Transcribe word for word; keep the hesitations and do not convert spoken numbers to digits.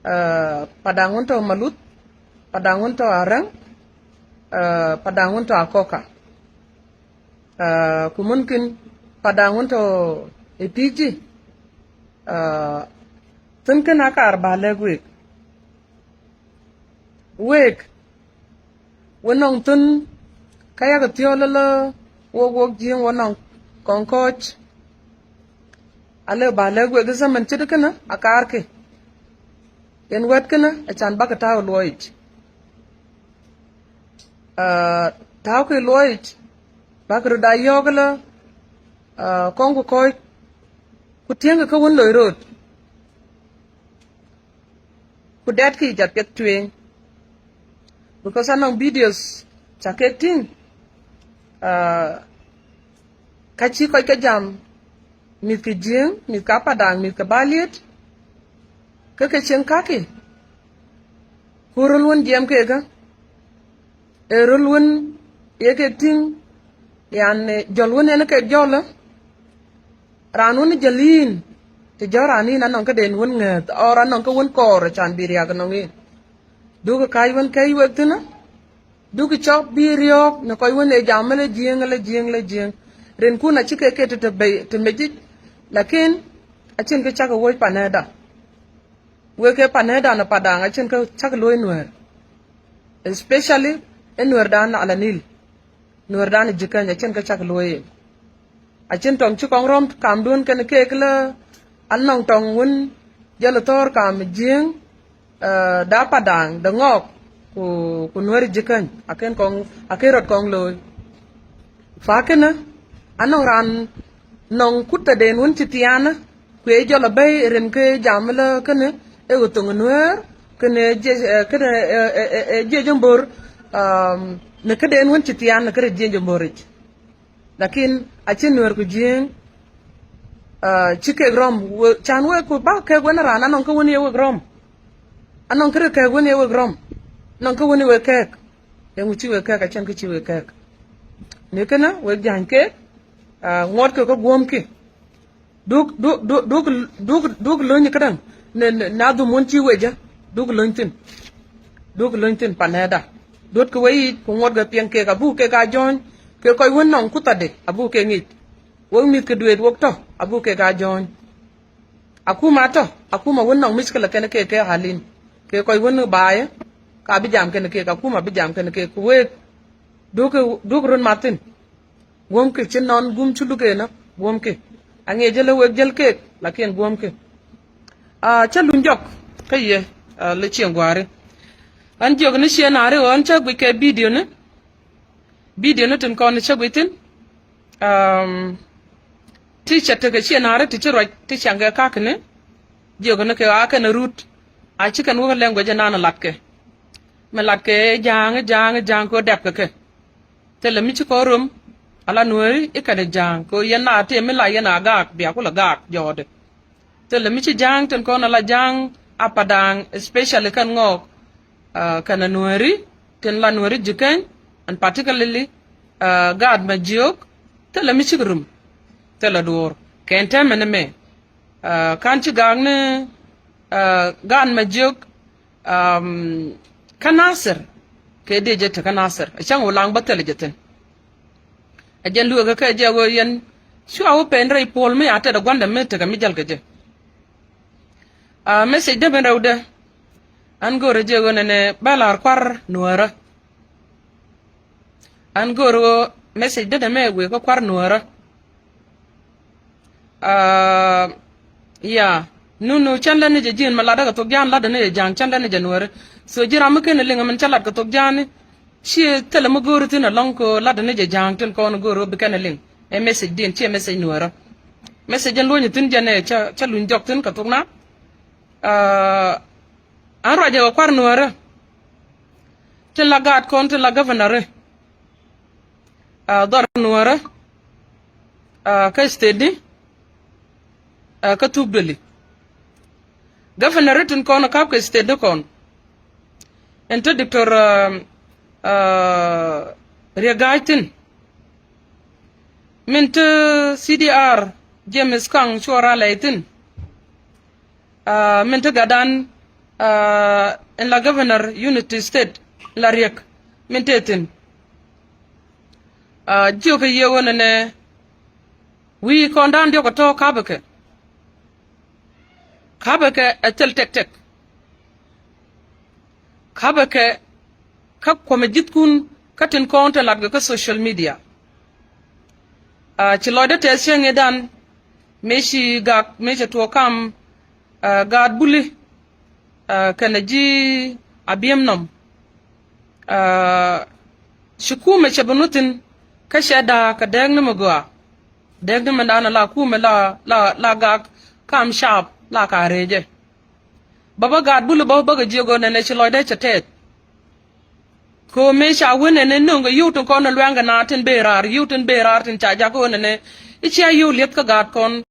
Ɛ, Padaŋ wun tɔ Maluth, Padaŋ wun tɔ Arɛŋ, ɛ, Padaŋ wun tɔ Akɔka. Ɛ, ku mumkin Padaŋ wun tɔ Ipiji. Ɛ, thin kin a kar ba lɛk wek. Wek wä nɔŋ thun kä yak thiɔl lä wok wok ji̱eŋ wä nɔŋ kɔŋ kɔc. A lɛ ba lɛk wek i̱ zaman ce̱t känä a karkɛ. Yɛn wɛt känä a can bakɛ ta̱a̱ luɔyic. Ɛ, ta̱a̱ kɛ luɔyic bakɛ rut a yɔ̱ɔ̱k lä, ɛ, kɔŋ ku kɔc ku ti̱eŋkɛ kä wun loc ro̱o̱t. Ku dɛt ki jat piɛth tueŋ. Because anɔŋ videos ca kek ti̱ŋ, ɛ, kä ci kɔc kɛ jam, mi̱th kɛ ji̱eŋ, mi̱th kɛ Padaŋ, mi̱th kɛ Baliet. Kä kɛ cieŋ kaki ku röl wun jiɛm kekä. Ɛ röl wun yɛ kek ti̱ŋ, yani jɔl wun ɛn kek jɔlä. Raan wun jäl i̱n ti jɔ̱ raan i̱n anɔŋ kä den wun ŋääth ɔr anɔŋ kä wun kɔɔr can bi riak nɔŋ i̱n. Duk ka̱c wun kɛc wek thi̱n. Duk cɔk bi riɔ̱ɔ̱k ni kɔc wun ëë jam mi lɛ ji̱eŋ lɛ ji̱eŋ lɛ ji̱eŋ. Rin kun a ci kɛ kɛ ti te mec i̱c. Lakin a cin kɛ cak ɛ woc panɛɛda. Wek kɛ panɛɛdan ɛ Padaŋ a cin kä cak luɔ̱c Nuäär. Especially ɛ Nuäärdan Ala Nil. Nuäärdan ji̱ Käny a cin kä cak luɔ̱c. A cin tɔŋ ci kɔŋ rɔm kamdun kɛn kek lä. An nɔŋ tɔŋ wun jäl thɔɔr kam ji̱eŋ, ɛ, da Padaŋ da Ŋɔɔk ku, ku Nuäär ji̱ Käny a ken kɔŋ a ken rɔt kɔŋ lo̱c. Fa känä anɔŋ raan nɔŋ kut thäden wun ci thiaanä. Kuëë jɔl a bɛy rin kɛ jam lä känä ɛ ɣöö thoŋ Nuäär känä jiɛc, ɛ, känä, ɛ, ɛ, ɛ, ɛ, jiɛc jɛ mbor, um, ni käden wun ci thiaanä kärɛ jiɛc jɛ mbor i̱c. Lakin a ci Nuäär ku ji̱eŋ, ɛ, ci kek rɔm wä, can wek ku ba kek wen raan anɔŋ kä wen yɛ wek rɔm. Anɔŋ kärɛ kek wen yɛ wek rɔm. Anɔŋ kä wen yɛ wek kek. Ɛŋu ci wek kek a cin kä ci wek kek. Ni känä wek ja̱ny kek, ɛ, ŋuɔt kɛ kä guɔ̱mki. Duk, duk, duk, duk, duk, duk luny kädäŋ. Ni, ni, na dhum wun ci wecä. Duk luny thi̱n. Duk luny thi̱n panɛɛda. Duɔ̱t kɛ wec yic ku ŋuɔt kɛ piɛŋ kek abuk kek a jɔ̱ɔ̱ny. Kɛ kɔc wun nɔŋ kuthadɛ abuk kek ŋic. Wek mi̱th kɛ dueet wok tɔ̱ abuk kek a jɔ̱ɔ̱ny. Akuma tɔ̱, akuma wun nɔŋ mickila kɛn kek kɛ halin. Kɛ kɔc wun baayä ka bi jam kɛn kek, akuma bi jam kɛn kek. Ku wek duk, duk run mathin. Guɔ̱mki ci nɔn gum ci luk enä guɔ̱mki. Aŋiɛ jäl wek jäl kek lakin guɔ̱mki. A cä luny jɔk kä yɛ, a lɛ cieŋ gua̱a̱ri. An jiök ni ciɛ naari ɣɔn cä guic kɛ bidioni. Bidioni tin kɔn cä guic thin. Ti cɛ tekɛ ciɛ naari ti ci ruac ti ciaŋ kɛ kakni. Jiök ni kɛ a kɛn rut. A ci kɛn wä kɛ lɛŋ guɛc ɛnan latkɛ. Mi latkɛ ja̱a̱ŋ ja̱a̱ŋ ja̱a̱ŋ kɛ wä dɛp kɛ kɛ. Thilɛ mi ci kɔn rom ala Nuääri i̱ kɛnɛ ja̱a̱ŋ kɛ ɣöö yɛn na tëë mi la yɛn a gaak bia kulɛ gaak jɔɔdɛ. Thilɛ mi ci ja̱a̱ŋ tin kɔn ala ja̱a̱ŋ a Padaŋ, especially kɛn Ŋɔɔk, a, kɛnɛ Nuääri tin la Nuääri ji̱ Käny, and particularly, a, gaat Majiök. Thilɛ mi cik rom. Thilɛ duɔ̱ɔ̱r kɛn tɛmɛ ni mɛ. A, kan ci gaak ni, a, gaat Majiök, Am, kä Nasir kɛ dee jɛ tekä Nasir a cäŋ wä laŋ bä thilɛ jɛ thi̱n. A jɛn lueekä kɛ jɛ ɣöö yɛn cua wä pɛn rɛy puɔl mi a tɛt a gua̱ndɛ mi tekɛ mi jäl kɛ jɛ. A, message dee ben rɛwdɛ. An go̱o̱rä jɛ ɣöö nɛnɛ bä la̱r kua̱r Nuäärä. An go̱o̱r ɣöö message dee dee mɛ wëë kä kua̱r Nuäärä. Aa, ya. Nunu cän lät ni jɛ ji̱n mɛ latdä kɛ thok ja̱a̱n latdä ni jɛ ja̱a̱ŋ cän lät ni jɛ Nuääri. So ji̱ ram mi ken liŋ mɛn cä lat kɛ thok ja̱a̱n ni. Ciɛ thilɛ mi go̱o̱ri thi̱n ɛlɔ̱ŋ kɛ latdä ni jɛ ja̱a̱ŋ tin kɔn go̱o̱ri ɣöö bi kɛn liŋ. Ɛ message din ciɛ message Nuäärä. Message in luɔ̱ny thi̱n jɛn ɛ cä, cä luny jɔk thi̱n kɛ thok na. Aa, an ruacɛ kɛ kua̱r Nuäärä. Tin la gaat kɔn tin la governor. Aa, dhɔr Nuäärä, aa, kä state ni, aa, kä thuk duëli. Governor tin kɔn kap kɛ state ni kɔn. Ɛn te Doctor, aa, aa, Riek Gai thin. Min te C D R James Kang cuɔ ra lɛy thin. Aa, min te gatdan, aa, in la governor Unity State in la Riek, min te thi̱n. Aa, jiök kɛ yiëë ɣöö nɛnɛ wi̱i̱ kɔn da̱a̱n diɔ̱k ɛ tɔ̱ ka̱pɛ kɛ. Ka̱pɛ kɛ ɛ thil tɛk tɛk. Ka̱pɛ kɛ kä kuɔmɛ ji̱thkun kä tin kɔn te lat kɛ kä social media. Aa, ci lɔcdä tɛth cieŋ i̱dan mëë ci gak mëë cɛ tuɔɔk kam, aa, gaat Buli, aa, kɛnɛ ji̱ Abiɛm Nɔm. Aa, ci kumɛ cɛ bi nuthin kä cɛ da̱a̱ kɛ dääk ni mi gɔaa. Dääk ni mi da̱a̱n la kumɛ la, la, la gak kam caap la ka rëëcɛ. Bä bä gaat Buli bä bä kɛ jiök ɣöö nɛnɛ ci lɔcdä cɛ tɛth. Kɛ ɣöö mëë ca wen nɛnɛ nöŋ kɛ yio̱w tin kɔn ni luɛŋkɛ na tin bëë raar, yio̱w tin bëë raar tin ca jak ɣöö nɛnɛ i̱ cia yio̱w li̱eth kä gaat kɔn.